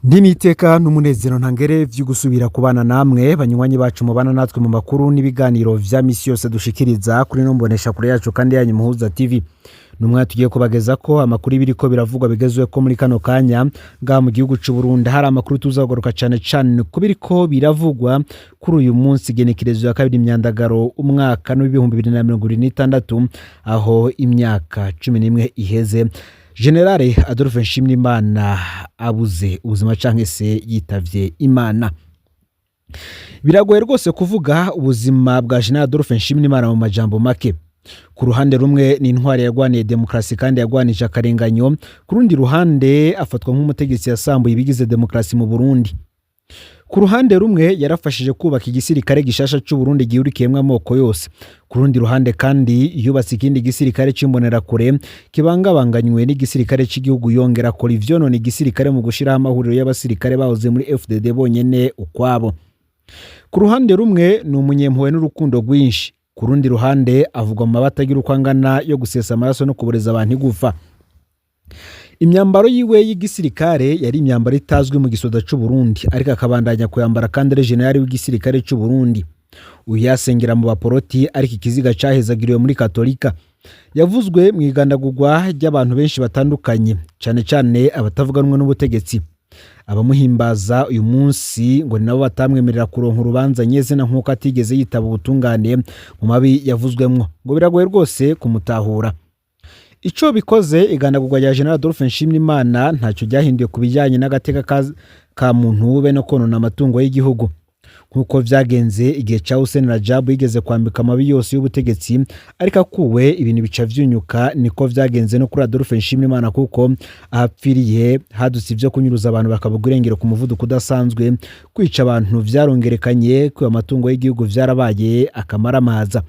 Ntiniteka n'umunezero ntangere vyo gusubira kubana namwe, banywanyi bacu mubana natwe mu makuru n'ibiganiro vya misi yose dushikiriza kuri no mbonesha kure yacu kandi yanyu Muhuza TV. Numwe tugiye kubageza ko amakuru ibiriko biravugwa bigezwe ko muri kano kanya ngaha mu gihugu c'u Burundi. Hari amakuru tuzagaruka cane cane kubiriko biravugwa kuri uyu munsi, genekerezo ya 2 Imyandagaro umwaka w'2026, aho imyaka 11 iheze Generale Adolphe Nshimirimana abuze ubuzima canke se yitavye Imana. Biragoye rwose kuvuga ubuzima bwa General Adolphe Nshimirimana mu majambo make. Ku ruhande rumwe ni intwari yarwaniye demokarasi kandi yarwanije akarenganyo. Ku rundi ruhande afatwa nk'umutegetsi yasambuye ibigize demokarasi mu Burundi. Ku ruhande rumwe yarafashije kubaka igisirikare gishasha c'u Burundi gihurikiyemwo amoko yose. Ku rundi ruhande kandi yubatse ikindi gisirikare c'imbonerakure kibangabanganywe n'igisirikare c'igihugu, yongera akora ivyonona igisirikare mu gushiraho amahuriro y'abasirikare bahoze muri FDD bonyene ukwabo. Ku ruhande rumwe ni umunyempuhwe n'urukundo rwinshi. Ku rundi ruhande avugwa mu mabati atagira uko angana yo gusesa amaraso no kuboreza abantu igufa. Imyambaro yiwe y'igisirikare yari imyambaro itazwi mu gisoda c'u Burundi, ariko akabandanya kuyambara kandi ari generali w'igisirikare c'u Burundi. Uyu yasengera mu baporoti, ariko ikiziga cahezagiriwe muri Katolika. Yavuzwe mu igandagurwa ry'abantu benshi batandukanye, cane cane abatavuganwe n'ubutegetsi. Abamuhimbaza uyu munsi ngo ni nabo batamwemerera kuronka urubanza nyezina, nk'uko atigeze yitaba ubutungane mu mabi yavuzwemwo. Ngo biragoye rwose kumutahura. Ico bikoze, igandagurwa rya General Adolphe Nshimirimana ntacyo ryahinduye ku bijyanye n'agateka ka muntu be no konona amatungo y'igihugu, nk'uko vyagenze igihe ca Hussein Rajab yigeze kwambika amabi yose y'ubutegetsi, ariko akuwe ibintu bica vyunyuka. Niko vyagenze no kuri Adolphe Nshimirimana, kuko ahapfiriye hadutse ivyo kunyuruza abantu bakabugwa irengero ku muvuduko udasanzwe, kwica abantu vyarongerekanye, kwiba amatungo y'igihugu vyarabaye akamaramaza.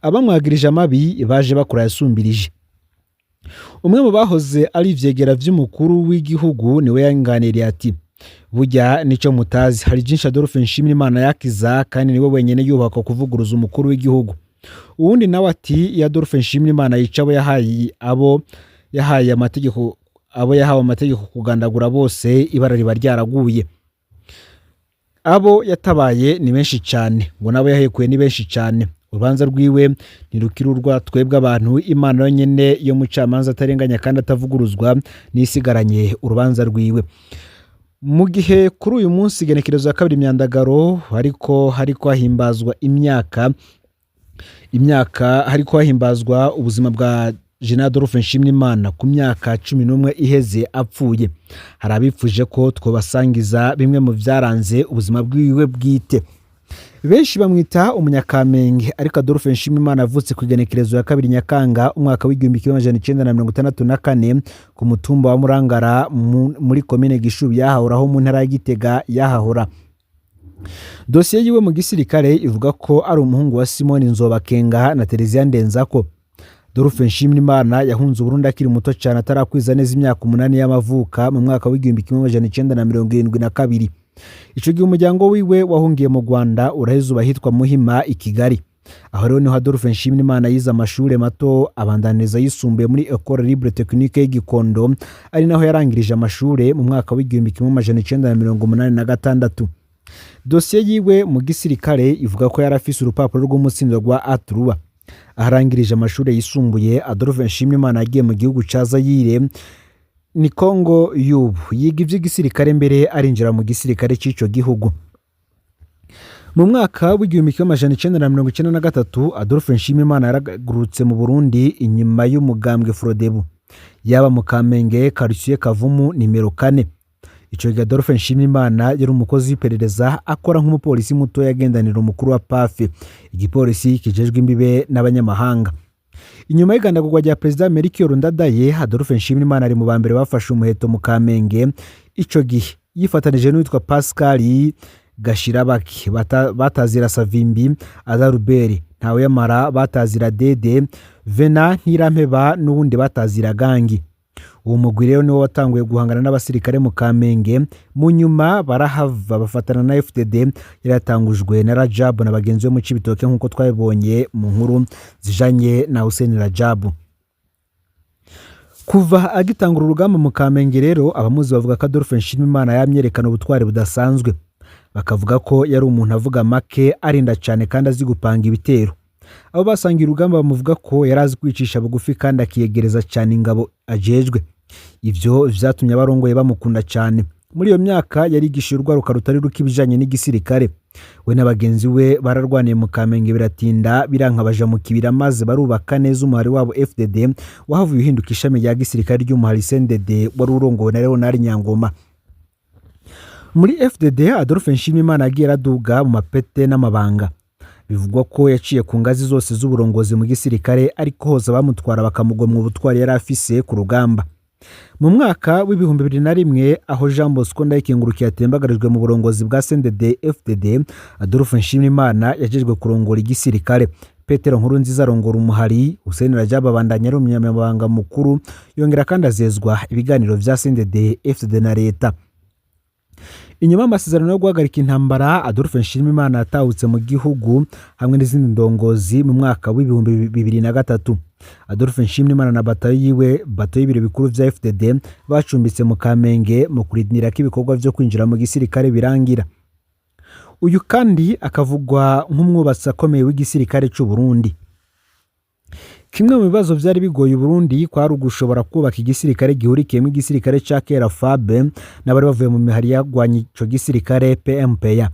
Abamwagirije amabi baje bakora yasumbirije. Umwe mu bahoze ari ivyegera vy'umukuru w'igihugu niwe yanganiriye ati: "Burya nico mutazi, hari byinshi Adolphe Nshimirimana yakiza, kandi niwe wenyene yubakwa kuvuguruza umukuru w'igihugu." Uwundi nawe ati: "Iyo Adolphe Nshimirimana yica abo yahaye amategeko, abo yahawe amategeko kugandagura bose, ibara riba ryaraguye. Abo yatabaye ni benshi cyane, ngo nabo yahekuye ni benshi cyane. Urubanza rwiwe ntirukiri urwa twebwe abantu. Imana yonyine yo mucamanza atarenganya kandi atavuguruzwa nisigaranye urubanza rwiwe." Mu gihe kuri uyu munsi, igenekerezo ya 2 Imyandagaro, ariko hariko hahimbazwa imyaka hariko hahimbazwa ubuzima bwa General Adolphe Nshimirimana ku myaka 11 iheze apfuye, hari abifuje ko twobasangiza bimwe mu byaranze ubuzima bwiwe bwite. Benshi bamwita umunyakamenge, ariko Adolphe Nshimirimana avutse ku igenekerezo ya 2 Nyakanga umwaka w'1964 ku mutumba wa Murangara muri komine Gishubi yahahoraho mu ntara ya Gitega yahahora. Dosiye yiwe mu gisirikare ivuga ko ari umuhungu wa Simoni Nzobakenga na Tereziya Ndenzako. Adolphe Nshimirimana yahunze Uburundi akiri muto cyane, atarakwiza neza imyaka 8 y'amavuka, mu mwaka w'1972. Ico gihe umuryango wiwe wahungiye mu Rwanda, uraheza uba ahitwa Muhima i Kigali. Aho rero niho Adolphe Nshimirimana yize amashuri mato, abandaniriza yisumbuye muri Ecole Libre Technique y'Igikondo, ari naho yarangirije amashuri mu mwaka w'1986. Dosiye yiwe mu gisirikare ivuga ko yari afise urupapuro rw'umutsindo rwa A3. Aharangirije amashuri yisumbuye, Adolphe Nshimirimana yagiye mu gihugu ca Zayire, ni Kongo y'ubu, yiga ivy'igisirikare, mbere arinjira mu gisirikare c'ico gihugu. Mu mwaka w'1993 Adolphe Nshimirimana yaragurutse mu Burundi inyuma y'umugambwe Frodebu, yaba mu Kamenge, quartier Kavumu nimero 4. Ico gihe Adolphe Nshimirimana yari umukozi w'iperereza, akora nk'umupolisi muto yagendanira umukuru wa PAF, igipolisi kijejwe imbibe n'abanyamahanga. Inyuma y'igandagurwa rya Perezida Melchior Ndadaye, Adolphe Nshimirimana ari mu ba mbere bafashe umuheto mu Kamenge. Ico gihe yifatanije n'uwitwa Pascal Gashirabake batazira Savimbi, Adalbert Ntaweyamara batazira Dede, Vena Ntirampeba n'uwundi batazira Gangi. Uwo mugwi rero niwo watanguye guhangana n'abasirikare mu Kamenge. Mu nyuma barahava bafatana na FDD yari yatangujwe na Rajabu na bagenzi be mu Cibitoke, nk'uko twabibonye mu nkuru zijanye na Hussein Rajabu. Kuva agitangura urugamba mu Kamenge rero, abamuzi bavuga ko Adolphe Nshimiyimana yamyerekana ubutwari budasanzwe. Bakavuga ko yari umuntu avuga make, arinda cyane kandi azi gupanga ibitero. Abo basangiye urugamba bamuvuga ko yari azi kwicisha bugufi kandi akiyegereza cyane ingabo ajejwe. Ivyo vyatumye abarongoye bamukunda cyane. Muri iyo myaka yarigishije urwaruka rutari ruke ibijanye n'igisirikare. We na bagenzi we bararwaniye mu Kamenge biratinda biranka, baja mu kibira maze barubaka neza umuhari wabo FDD, wahavuye uhinduka ishami rya gisirikare ry'umuhari CNDD wari urongowe na Leonard Nyangoma. Muri FDD, Adolphe Nshimiyimana yagiye araduga mu mapete n'amabanga. Bivugwa ko yaciye ku ngazi zose z'uburongozi mu gisirikare, ariko hose bamutwara bakamugomwa ubutwari yari afise ku rugamba. Mu mwaka w'2001, aho Jean Bosco Ndayikengurukiye atembagarijwe mu burongozi bwa CNDD FDD, Adolphe Nshimiyimana yajejwe kurongora igisirikare. Petero Nkurunziza arongora umuhari, Hussein Rajab abandanya ari umunyamabanga mukuru, yongera kandi azezwa ibiganiro vya CNDD FDD na leta. Inyuma y'amasezerano yo guhagarika intambara, Adolphe Nshimiyimana yatahutse mu gihugu hamwe n'izindi ndongozi mu mwaka w'2003. Adolphe Nshimiyimana na batayo yiwe, batayo y'ibiro bikuru vya FDD, bacumbitse mu Kamenge mu kurindira ko ibikorwa vyo kwinjira mu gisirikare birangira. Uyu kandi akavugwa nk'umwubatsi akomeye w'igisirikare c'u Burundi. Kimwe mu bibazo vyari bigoye Uburundi kwari ugushobora kubaka igisirikare gihurikiyemo igisirikare ca kera FAB n'abari bavuye mu mihari yagwanye ico gisirikare PMPA.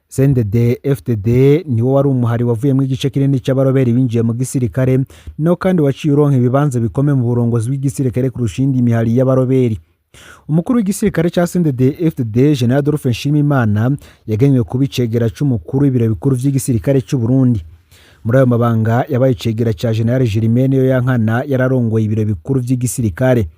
CNDD FDD niwo wari umuhari wavuyemo igice kinini c'abaroberi binjiye mu gisirikare, no kandi waciye uronka ibibanza bikomeye mu burongozi bw'igisirikare kurusha iyindi mihari y'abaroberi. Umukuru w'igisirikare ca CNDD FDD, General Adolphe Nshimiyimana, yagenywe kuba icegera c'umukuru w'ibiro bikuru vy'igisirikare c'u Burundi. Muri ayo mabanga yabaye icegera ca General Germain Niyoyankana yararongoye ibiro bikuru vy'igisirikare.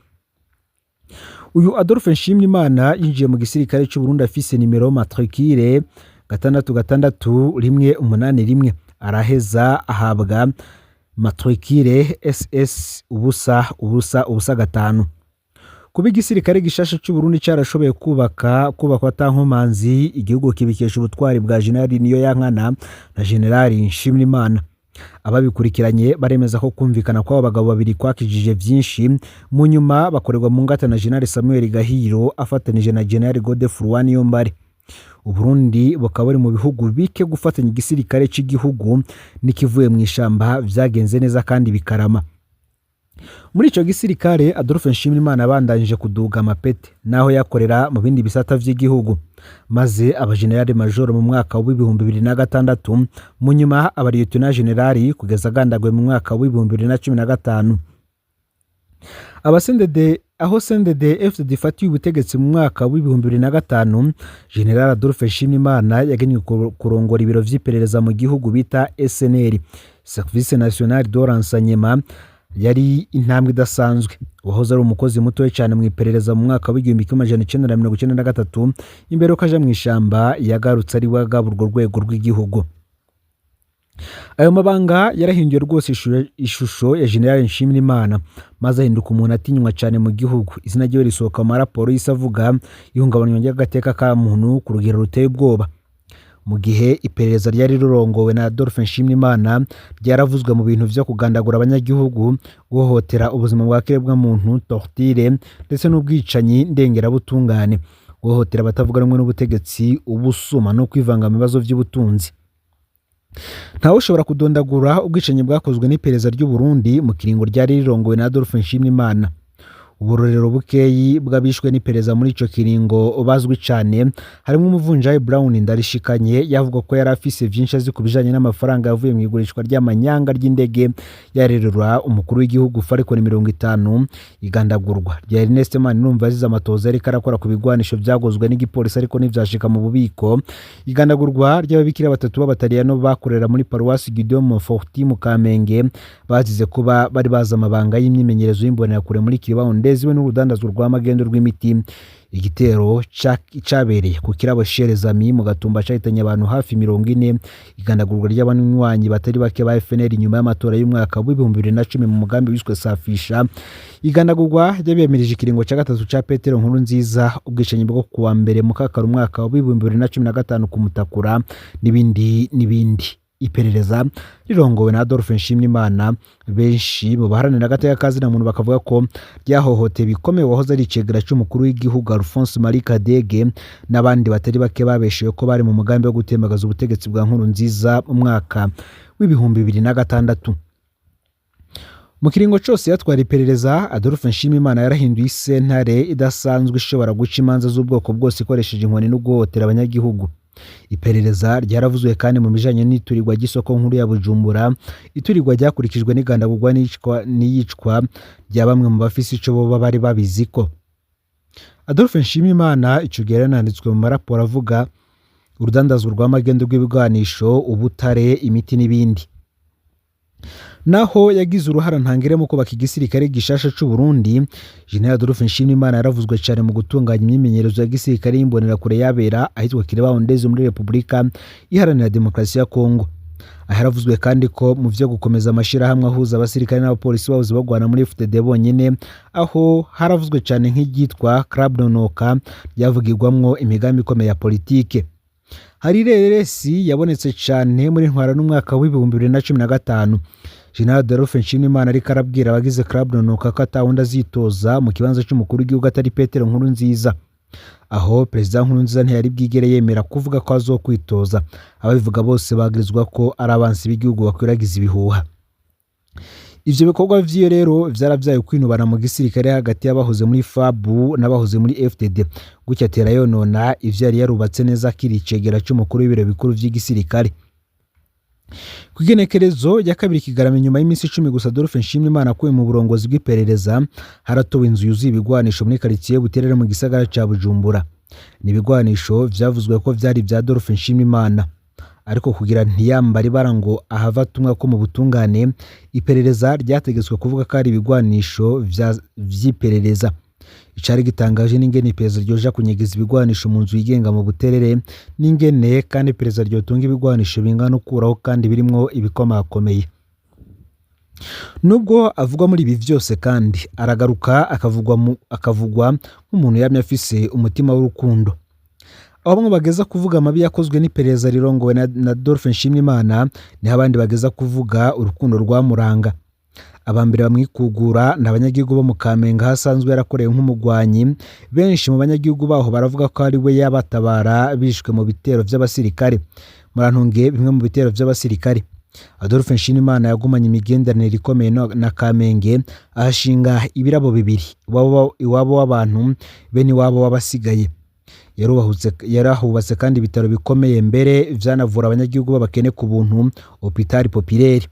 Uyu Adolphe Nshimiyimana yinjiye mu gisirikare c'u Burundi afise nimero matricule 66181, araheza ahabwa matricule SS 0005. Kuba igisirikare gishasha c'u Burundi carashoboye kubakwa ata nkomanzi, igihugu kibikesha ubutwari bwa General Niyoyankana na General Nshimiyimana. Ababikurikiranye baremeza ko kumvikana kw'abo bagabo babiri kwakijije vyinshi. Mu nyuma bakorerwa mu ngata na General Samuel Gahiro afatanije na General Godefroid Niyombare. Uburundi bukaba buri mu bihugu bike gufatanya igisirikare c'igihugu n'ikivuye mu ishamba vyagenze neza kandi bikarama. Muri ico gisirikare, Adolphe Nshimirimana abandanije kuduga amapete naho yakorera mu bindi bisata vy'igihugu, maze aba general major mu mwaka w'2006, mu nyuma aba lieutenant general kugeza agandaguwe mu mwaka w'2015. Aba CNDD, aho CNDD FDD ifatiye ubutegetsi mu mwaka w'2005, General Adolphe Nshimirimana yagenywe kurongora ibiro vy'iperereza mu gihugu bita SNR, Service National de Renseignement. Yari intambwe idasanzwe. Wahoze ari umukozi mutoya cyane mu iperereza mu mwaka w'1993, imbere uko aja mu ishamba, yagarutse ari we agaba urwo rwego rw'igihugu. Ayo mabanga yarahinduye rwose ishusho ya General Nshimirimana, maze ahinduka umuntu atinywa cyane mu gihugu. Izina ryiwe risohoka mu maraporo y'isi avuga ihungabanywa ry'agateka ka muntu ku rugero ruteye ubwoba. Mu gihe iperereza ryari rirongowe na Adolphe Nshimirimana ryaravuzwe mu bintu vyo kugandagura abanyagihugu, guhohotera ubuzima bwa kiremwamuntu, torture, ndetse n'ubwicanyi ndengerabutungane, guhohotera abatavuga rumwe n'ubutegetsi, ubusuma no kwivanga mu bibazo by'ubutunzi. Ntawe ushobora kudondagura ubwicanyi bwakozwe n'iperereza ry'u Burundi mu kiringo ryari rirongowe na Adolphe Nshimirimana. Uburorero bukeyi bw'abishwe n'iperereza muri ico kiringo bazwi cane harimo umuvunjayi Brown Ndarishikanye, yavuga ko yari afise vyinshi azi ku bijanye n'amafaranga yavuye mu igurishwa ry'amanyanga ry'indege yarerura umukuru w'igihugu Falcon 50, igandagurwa rya Ernest Manirumva azize amatoza yariko arakora ku bigwanisho vyaguzwe n'igipolisi ariko ntivyashika mu bubiko, igandagurwa ry'ababikira batatu b'abataliyano bakorera muri paruwasi Guido Monforti mu Kamenge bazize kuba bari bazi amabanga y'imyimenyerezo y'imbonerakure muri Kiribaho ndeziwe n'urudandazwa rwa magendo rw'imiti, igitero cabereye ku kirabo Chez Amis mu Gatumba cahitanye abantu hafi 40, igandagurwa ry'abanywanyi batari bake ba FNL inyuma y'amatora y'umwaka w'2010 mu mugambi wiswe Safisha, igandagurwa ry'abiyamirije ikiringo ca gatatu ca Petero Nkurunziza, ubwicanyi bwo kuwa mbere Mukakaro umwaka w'2015 ku Mutakura, n'ibindi n'ibindi. Iperereza rirongowe na Adolphe Nshimiyimana, benshi mu baharanira agateka ka zina muntu bakavuga ko ryahohoteye bikomeye uwahoze ari icegera c'umukuru w'igihugu Alphonse Marie Kadege n'abandi batari bake babeshewe ko bari mu mugambi wo gutembagaza ubutegetsi bwa Nkurunziza mu mwaka w'2006. Mu kiringo cose yatwara iperereza, Adolphe Nshimiyimana yarahinduye isentare idasanzwe ishobora guca imanza z'ubwoko bwose ikoresheje inkoni no guhohotera abanyagihugu. Iperereza ryaravuzwe kandi mu bijanye n'iturirwa ry'isoko nkuru ya Bujumbura, iturirwa ryakurikijwe n'igandagurwa n'iyicwa rya bamwe mu bafise ico boba bari babiziko. Adolphe Nshimiyimana ico gihe yarananditswe mu maraporo avuga urudandazwa rw'amagendo rw'ibigwanisho, ubutare, imiti n'ibindi. Naho yagize uruhara ntangere mu kubaka igisirikare gishasha c'u Burundi, General Adolphe Nshimiyimana yaravuzwe cane mu gutunganya imyimenyerezo ya gisirikare y'imbonerakure yabera ahitwa Kireba-Ndezi muri Repubulika Iharanira Demokarasi ya Kongo. Aha yaravuzwe kandi ko mu vyo gukomeza amashirahamwe ahuza abasirikare n'abapolisi bahoze bagwana muri FDD bonyene, aho haravuzwe cane nk'iryitwa Club Nonoka ryavugirwamwo imigambi ikomeye ya politike. Hari reresi yabonetse cane muri Ntwara n'umwaka w'2015. General Adolphe Nshimiyimana ariko arabwira abagize Club Nonoka ko atawundi azitoza mu kibanza c'umukuru w'igihugu atari Petero Nkurunziza. Aho Perezida Nkurunziza ntiyari bwigere yemera kuvuga ko azokwitoza. Ababivuga bose bagirizwa ko ari abansi b'igihugu bakwiragiza ibihuha. Ivyo bikorwa vyiyo rero vyaravyaye kwinubana mu gisirikare hagati y'abahoze muri FAB n'abahoze muri FDD. Gutya atera yonona ivyo yari yarubatse neza akiri icegera c'umukuru w'ibiro bikuru vy'igisirikare. Kw'igenekerezo rya 2 Kigarama, inyuma y'iminsi 10 gusa Adolphe Nshimiyimana akuwe mu burongozi bw'iperereza, haratowe inzu yuzuye ibigwanisho muri quartier Buterere mu gisagara ca Bujumbura. Ni ibigwanisho vyavuzwe ko vyari vya Adolphe Nshimiyimana. Ariko kugira ntiyambare ibara ngo ahava atumwa ko mu butungane, iperereza ryategetswe kuvuga ko ari ibigwanisho vy'iperereza. Icari gitangaje n'ingene iperereza ryoja kunyegeza ibigwanisho mu nzu yigenga mu Buterere, n'ingene kandi iperereza ryotunga ibigwanisho bingana ukuraho kandi birimwo ibikomakomeye. Nubwo avugwa muri ibi vyose kandi aragaruka akavugwa nk'umuntu yamye afise umutima w'urukundo. Aho bamwe bageza kuvuga amabi yakozwe n'iperereza rirongowe na Adolphe Nshimiyimana, niho abandi bageza kuvuga urukundo rwamuranga. Abambere bamwikugura ni abanyagihugu bo mu Kamenge aho asanzwe yarakorewe nk'umugwanyi. Benshi mu banyagihugu baho baravuga ko ari we yabatabara bishwe mu bitero vy'abasirikare. Murantunge bimwe mu bitero vy'abasirikare. Adolphe Nshimiyimana yagumanye imigenderanire ikomeye na Kamenge, ahashinga ibirabo bibiri, iwabo w'abantu be n'iwabo w'abasigaye. Yarahubatse kandi ibitaro bikomeye mbere vyanavura abanyagihugu b'abakene ku buntu, Hôpital Populaire.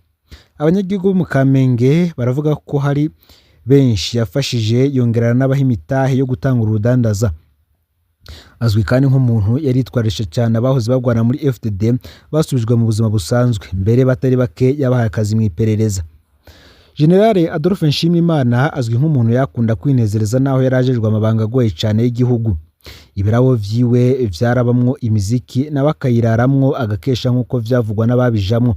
Abanyagihugu bo mu Kamenge baravuga ko hari benshi yafashije, yongera n'abaha imitahe yo gutanga urudandaza. Azwi kandi nk'umuntu yaritwarisha cyane abahoze bagwana muri FDD basubijwe mu buzima busanzwe, mbere batari bake yabahaye akazi mu iperereza. General Adolphe Nshimiyimana azwi nk'umuntu yakunda kwinezereza naho yarajejwe amabanga agoye cyane y'igihugu. Ibirabo vyiwe vyarabamwo imiziki nawe akayiraramwo agakesha nk'uko vyavugwa n'ababijamwo.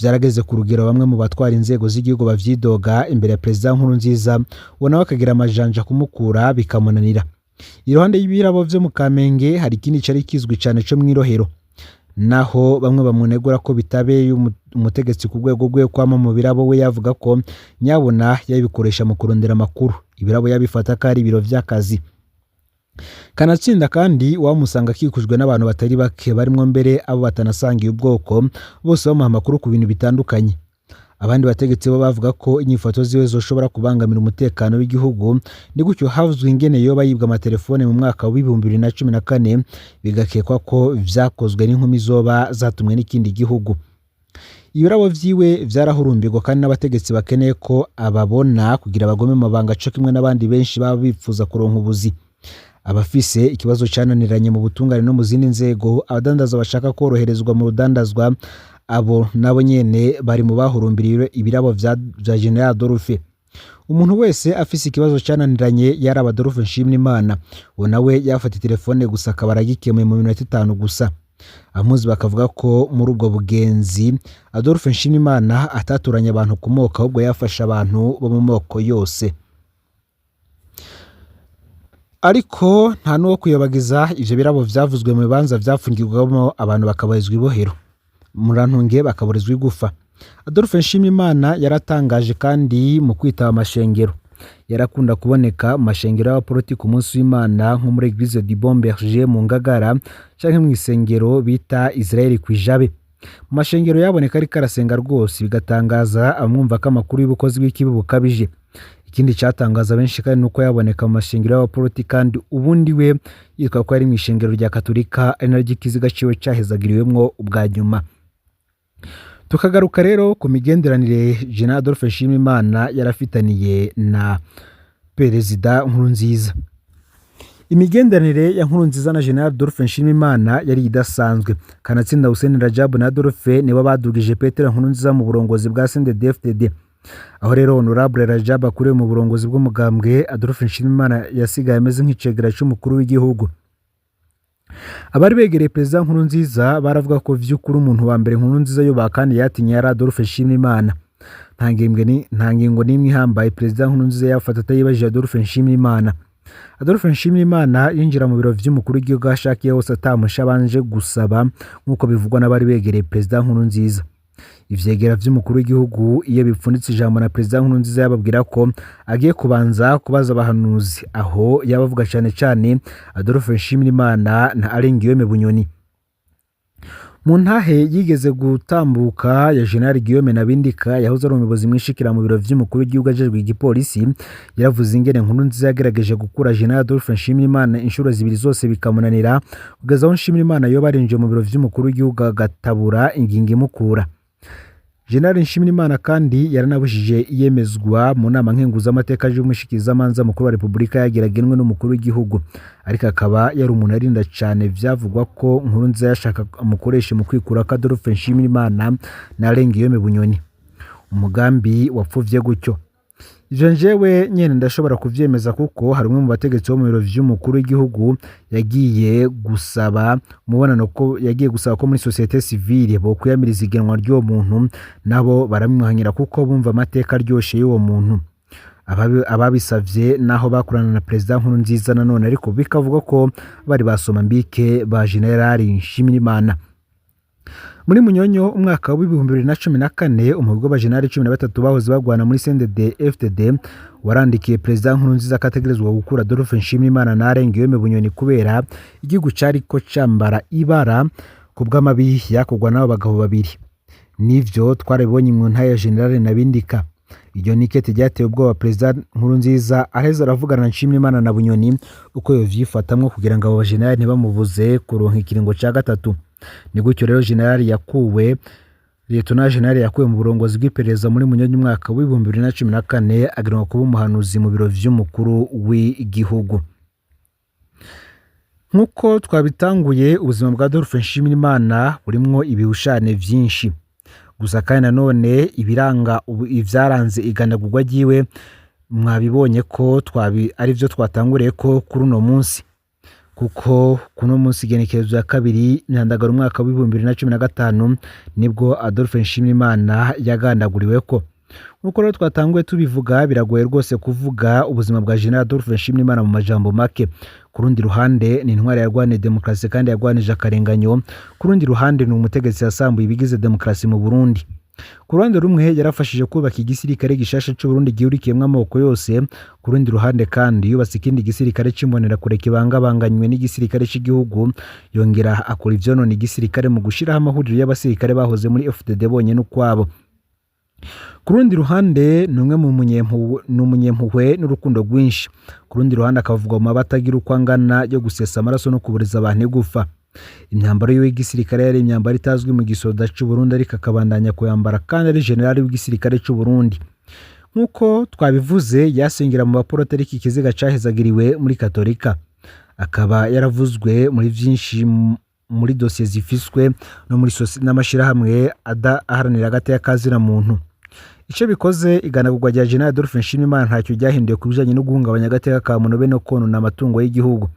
Vyarageze ku rugero bamwe mu batwara inzego z'igihugu bavyidoga imbere ya Perezida Nkurunziza, uwo nawe akagira amajanja kumukura bikamunanira. Iruhande y'ibirabo vyo mu Kamenge hari ikindi cari kizwi cane co mw'irohero, naho bamwe bamunegura ko bitabeye umutegetsi ku rwego rwe kwama mu birabo, we yavuga ko nyabona yabikoresha mu kurondera amakuru. Ibirabo yabifata ko ari ibiro vy'akazi. Kanatsinda kandi wamusanga akikujwe n'abantu batari bake barimwo mbere abo batanasangiye ubwoko, bose bamuha amakuru ku bintu bitandukanye. Abandi bategetsi bo bavuga ko inyifato ziwe zoshobora kubangamira umutekano w'igihugu. Ni gutyo havuzwe ingene yoba yibwa amatelefone mu mwaka w'2014, bigakekwa ko vyakozwe n'inkumi zoba zatumwe n'ikindi gihugu. Ibirabo vyiwe vyarahurumbirwa kandi n'abategetsi bakeneye ko ababona kugira bagome mabanga co kimwe n'abandi benshi baba bipfuza kuronka ubuzi. Abafise ikibazo cananiranye mu butungane no mu zindi nzego, abadandaza bashaka koroherezwa mu rudandazwa, abo nabo nyene bari mu bahurumbiriye ibirabo vya General Adolphe. Umuntu wese afise ikibazo cananiranye yaraba Adolphe Nshimiyimana, uwo nawe yafata telefone gusa akaba aragikemuye mu minota 5 gusa. Amuzi bakavuga ko muri ubwo bugenzi Adolphe Nshimiyimana ataturanye abantu ku moko, ahubwo yafasha abantu bo mu moko yose. Ariko nta n'uwo kuyobagiza ivyo birabo vyavuzwe mu bibanza vyafungirwamo abantu bakabarizwa ibohero. Murantunge, bakaburizwa igufa. Adolphe Nshimiyimana yaratangaje kandi mu kwitaba amashengero. Yarakunda kuboneka mu mashengero y'abaporoti ku munsi w'Imana, nko muri Eglise du Bon Berger mu Ngagara canke mu isengero bita Israel kw'ijabe. Mu mashengero yaboneka ariko arasenga rwose, bigatangaza abamwumva ko amakuru y'ubukozi bw'ikibi bukabije. Ikindi cyatangaza benshi kandi nuko yaboneka mu mashengero y'abaporoti kandi ubundi we yitwa ko yari mu ishengero rya Katolika, ari naryo ikiziga ciwe cahezagiriwemwo ubwa nyuma. Tukagaruka rero ku migenderanire General Adolphe Nshimiyimana yarafitaniye na Perezida Nkurunziza. Imigenderanire ya Nkurunziza na General Adolphe Nshimiyimana yari idasanzwe. Kanatsinda Hussein Rajab na Adolphe nibo badugije Petero Nkurunziza mu burongozi bwa CNDD-FDD. Aho rero Honorable Rajab akuriwe mu burongozi bw'umugambwe, Adolphe Nshimiyimana yasigaye ameze nk'icegera c'umukuru w'igihugu. Abari begereye Perezida Nkurunziza baravuga ko vy'ukuri umuntu wa mbere Nkurunziza yubaha kandi yatinye yari Adolphe Nshimiyimana. Nta ngingo n'imwe ihambaye Perezida Nkurunziza yafata atayibajije Adolphe Nshimiyimana. Adolphe Nshimiyimana yinjira mu biro vy'umukuru w'igihugu aho ashakiye hose atamusha abanje gusaba, nk'uko bivugwa n'abari begereye Perezida Nkurunziza. Ivyegera vy'umukuru w'igihugu iyo bipfunditse ijambo na Perezida Nkurunziza, yababwira ko agiye kubanza kubaza abahanuzi. Aho yabavuga cane cane Adolphe Nshimirimana na Alain Guillaume Bunyoni. Mu ntahe yigeze gutambuka ya General Guillaume Nabindika, yahoze ari umuyobozi mwishikira mu biro vy'umukuru w'igihugu ajejwe igipolisi, yaravuze ingene Nkurunziza yagerageje gukura General Adolphe Nshimirimana inshuro zibiri zose bikamunanira, kugeza aho Nshimirimana yoba arinjiye mu biro vy'umukuru w'igihugu agatabura ingingo imukura. General Nshimirimana kandi yaranabujije iyemezwa mu nama nkenguzamateka y'umushikizamanza mukuru wa Repubulika yageragenwe n'umukuru w'igihugu, ariko akaba yari umuntu arinda cane. Vyavugwa ko Nkurunziza yashaka amukoreshe mu kwikura ko Adolphe Nshimirimana na Alain Guillaume Bunyoni. Umugambi wapfuvye gutyo. Ivyo njewe nyene ndashobora kuvyemeza, kuko hari umwe mu bategetsi bo mu biro vy'umukuru w'igihugu yagiye gusaba umubonano, ko yagiye gusaba ko muri société civile bokwiyamiriza igenwa ry'uwo muntu, nabo baramwihanyira kuko bumva amateka aryoshe y'uwo muntu. Ababisavye naho bakorana na Perezida Nkurunziza nanone, ariko bikavuga ko bari basoma mbike ba General Nshimirimana. Muri Munyonyo umwaka w'2014, umugwi w'abajenerali 13 bahoze bagwana muri CNDD FDD warandikiye Perezida Nkurunziza ko ategerezwa gukura Adolphe Nshimirimana na Alain Guillaume Bunyoni, kubera igihugu cariko cambara ibara ku bw'amabi yakorwa n'abo bagabo babiri. Nivyo twarabibonye mu ntara ya General Nabindika. Iryo nikete ryateye ubwoba Perezida Nkurunziza, araheza aravugana na Nshimirimana na Bunyoni uko yovyifatamwo kugira ngo abo bajenerali ntibamubuze kuronka ikiringo ca gatatu. Ni gutyo rero General yakuwe, Lieutenant General yakuwe mu burongozi bw'iperereza muri Munyonyo umwaka w'2014, agenwa kuba umuhanuzi mu biro vy'umukuru w'igihugu. Nk'uko twabitanguye, ubuzima bwa Adolphe Nshimirimana burimwo ibihushane vyinshi. Gusa kandi nanone ibiranga ubu ivyaranze igandagurwa ryiwe mwabibonye ko twabi arivyo twatanguriye ko kuri uno munsi, kuko kuno munsi igenekerezo ya 2 Myandagaro umwaka w'2015 nibwo Adolphe Nshimirimana yagandaguriweko. Nk'uko rero twatanguye tubivuga, biragoye rwose kuvuga ubuzima bwa General Adolphe Nshimirimana mu majambo make. Ku rundi ruhande ni intwari yarwaniye demokarasi kandi yarwanije akarenganyo. Ku rundi ruhande ni umutegetsi yasambuye ibigize demokarasi mu Burundi. Ku ruhande rumwe yarafashije kubaka igisirikare gishasha c'Uburundi gihurikiyemwo amoko yose. Ku rundi ruhande kandi yubatse ikindi gisirikare c'imbonerakure kibangabanganywe n'igisirikare c'igihugu, yongera akora ivyonona igisirikare mu gushiraho amahuriro y'abasirikare bahoze muri FDD bonyene ukwabo. Ku rundi ruhande ni umwe mu ni umunyempuhwe n'urukundo rwinshi. Ku rundi ruhande akavugwa mu mabati agira uko angana yo gusesa amaraso no kubureza abantu igufa. Imyambaro yiwe y'igisirikare yari imyambaro itazwi mu gisoda c'u Burundi, ariko akabandanya kuyambara kandi ari generali w'igisirikare c'u Burundi. Nk'uko twabivuze, yasengera mu baporoti, ariko ikiziga cahezagiriwe muri Katolika. Akaba yaravuzwe muri vyinshi muri dosiye zifiswe no muri n'amashirahamwe aharanira agateka ka zina muntu. Ico bikoze, iganagurwa rya General Adolphe Nshimirimana ntacyo ryahinduye ku bijanye no guhungabanya agateka ka muntu be no konona amatungo y'igihugu.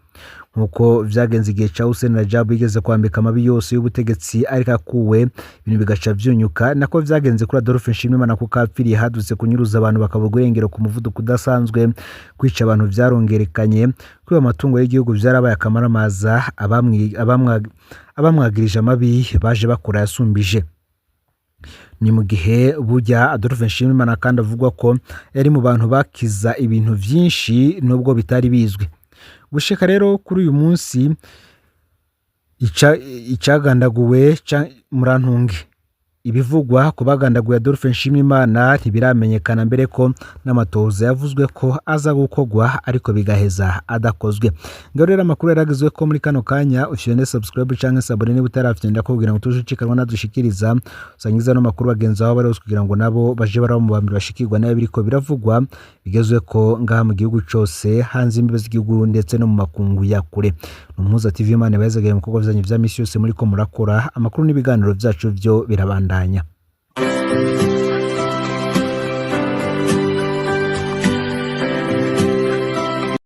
Nkuko vyagenze igihe ca Hussein Rajab yigeze kwambika amabi yose y'ubutegetsi ariko akuwe, ibintu bigaca vyunyuka. Nako vyagenze kuri Adolphe Nshimirimana, kuko apfiriye hadutse kunyuruza abantu bakabugwa irengero ku muvuduko udasanzwe, kwica abantu vyarongerekanye, kwiba amatungo y'igihugu vyarabaye akamaramaza. Abamwagirije amabi baje bakora yasumbije. Ni mu gihe burya Adolphe Nshimirimana kandi avugwa ko yari mu bantu bakiza ibintu vyinshi nubwo bitari bizwi. Gushika rero kuri uyu munsi icagandaguwe murantunge, ibivugwa ku bagandaguye Adolphe Nshimirimana ntibiramenyekana, mbere ko n'amatohoza yavuzwe ko aza gukorwa ariko bigaheza adakozwe. Ngaho rero amakuru yaragezwe ko muri kano kanya, ufyonde subscribe canke s'abonner niba utarafyonda, kugira ngo tuje ucikanwa nadushikiriza. Usangiza no makuru bagenzi aho bari hose, kugira ngo nabo baje baraba mu bambere bashikirwa nayo biriko biravugwa bigezwe ko ngaha mu gihugu cose, hanze imbibe z'igihugu, ndetse no mu makungu ya kure. Umuhuza TV, Imana ibahezagire mu bikorwa vyanyu vya misi yose muriko murakora. Amakuru n'ibiganiro vyacu vyo birabandanya.